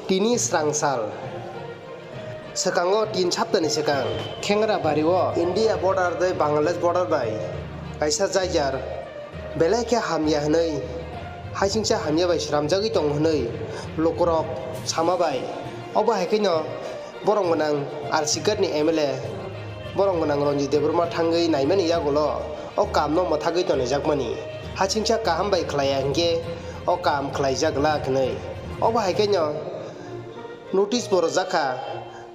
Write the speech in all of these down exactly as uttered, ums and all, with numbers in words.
Tini srangsal swkango tin saptani swkang Khengrabari o India border tei Bangladesh border bai kaisa jaijar belai khe hamya hwnwi, hasingcha hamya bai sramjagwi tongo hwnwi lukurok sama bai. Obo hai kheno borok gwnang R C Khat ni M L A borok gwnang Ranjit Debbarma thangwi naimani yagulo o kaam no mwthagwi tonijakmani. Hasingcha kaham bai khlaiya hinkhe o kaam khlaijak glak hwnwi. Obo hai kheno notice bo rwjak kha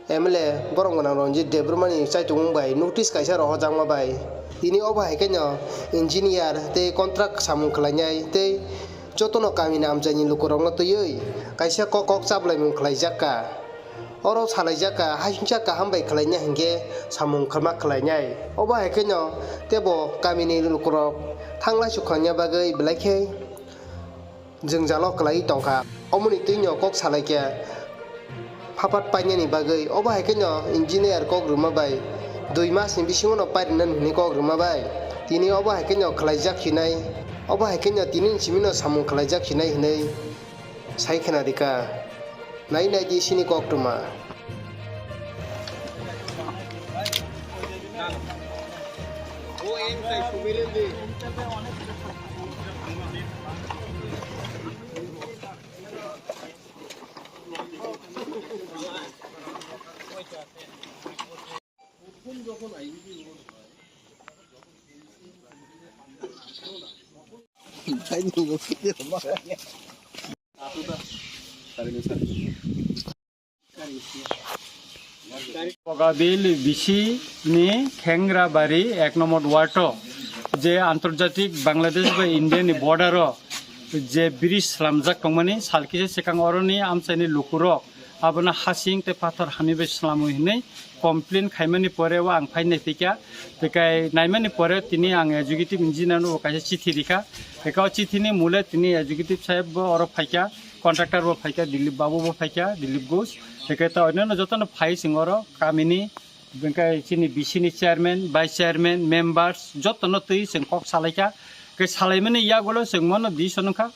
M L A borok gwnang Ranjit Debbarma ni chaitung bai notice kaisa rohorjakma bai. Tini obo hai kheno engineer tei contract samung khlainai tei jotono kamini amchaini lukurokno twiwi kaisa kok kok chaplaimung khlaijak kha. Oro salaijak kha, hasingcha kaham bai khlaina hinkhe samung khama khlainai. Obo hai kheno teibo kamini lukurok thanglai sukhaina bagwi belai khe jwngjalo kwlaiwi tongkha. Omoni twino kok salaikhe phapat painani bagwi. Obo hai kheno engineer kok rwma bai dui masni bisingono pairwnani hwnwi kok rwma bai. Tini obo hai kheno khlaijak hinai, obo hai kheno tinini simino samung khlaijak hinai hinwi sai khna rikha. Nai nai di sini koktwma. Bogabil B C ni Khengrabari ek nombor ward o je antarjatik Bangladesh bai India ni border o je bridge slamjak tongmani salkisa swkang oroni amchaini lukurok abono hasing tei pathor hamya bai slamwi hinwi complain khaimani pore o ang phai naiphikha. Tei kai naimani pore tini ang executive engineer no bo kaisa chithi rikha. Tei o chithi ni mule tini executive saheb bo oro phaikha, contractor bo phaikha, Dilip babu bo phaikha, Dilip Ghosh. Tei kai ta onyono jotono phai chwng oro kamini, hwnkhe chini B C ni chairman, vice chairman, members jotono twi chwng kok salaikha. Tei salaimani yagulo chwng mono decision wngkha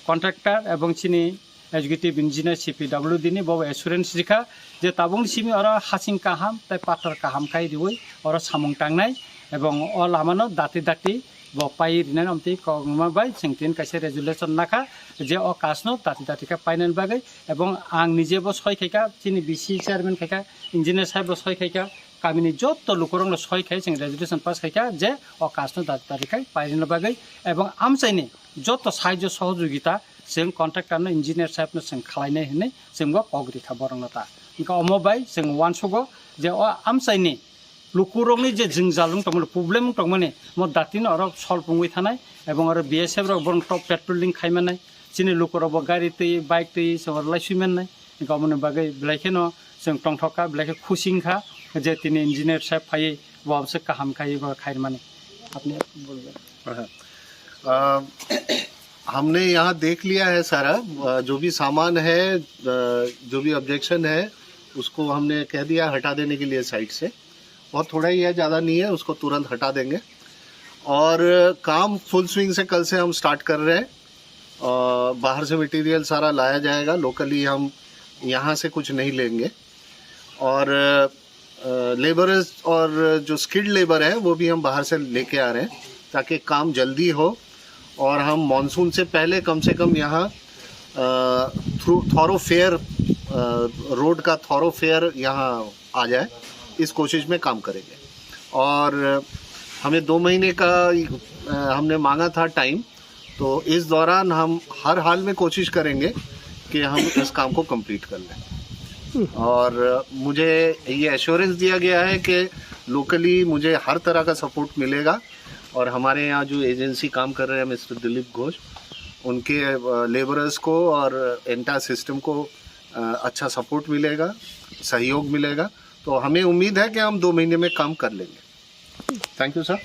contractor ebong chini executive engineer C P W D ni bo assurance rikha je tabukni simi oro hasing kaham tei pathor kaham khai riwi oro samung tangnai ebong o lamano dati dati bo pai rinani omtwi kokma bai chwng tin kaisa resolution nakha je o kajno dati dati khe painani bagwi. Ebong ang nije bo soi khaikha, chini B C chairman khaikha, engineer saheb bo soi khaikha, kamini joto lukurokno soi khai chwng resolution pass khaikha je o kajno dati dati khai painani bagwi ebong amchaini joto sahajyo sohojogita chwng contractor no engineer saheb no chwng khlainai hinwi chwng bo kok rikha borokno ta. Hwnkhe omo bai chwng uansugo je o amchaini lukurokni je jwngjal wng tongmani, problem wng tongmani, mo datino oro solve wngwi thanai ebong oro B S F rok borok top patrolling khai mannai, chini lukurok bo gari twi, bike twi se oro laisui mannai. Hwnkhe omoni bagwi belai kheno chwng tongthok kha, belai khe khusi wngkha je tini engineer saheb phaiwi bo amswk kaham khai bo khairmani. Apni bolbe. हाँ। अ, हमने यहाँ देख लिया है सारा, अ, जो भी सामान है, अ, जो भी ऑब्जेक्शन है, उसको हमने कह दिया हटा देने के लिए साइट से। बहुत थोड़ा ही है, ज़्यादा नहीं है, उसको तुरंत हटा देंगे। और काम फुल स्विंग से कल से हम स्टार्ट कर रहे हैं। अ, बाहर से मटेरियल सारा लाया जाएगा, लोकली हम यहाँ से कुछ नहीं लेंगे। और, अ, लेबरर्स और जो स्किल्ड लेबर है, वो भी हम बाहर से लेके आ रहे हैं, ताकि काम जल्दी हो और हम मॉनसून से पहले कम से कम यहाँ, अ, थ्रू थॉरोफेयर, अ, रोड का थॉरोफेयर यहाँ आ जाए, इस कोशिश में काम करेंगे। और हमें दो महीने का, अ, हमने मांगा था टाइम, तो इस दौरान हम हर हाल में कोशिश करेंगे कि हम इस काम को कंप्लीट कर लें। और मुझे ये एश्योरेंस दिया गया है कि लोकली मुझे हर तरह का सपोर्ट मिलेगा और हमारे यहाँ जो एजेंसी काम कर रहे हैं मिस्टर दिलीप घोष, उनके, अ, लेबरर्स को और एंटायर सिस्टम को, अ, अच्छा सपोर्ट मिलेगा, सहयोग मिलेगा। तो हमें उम्मीद है कि हम दो महीने में काम कर लेंगे। Thank you sir.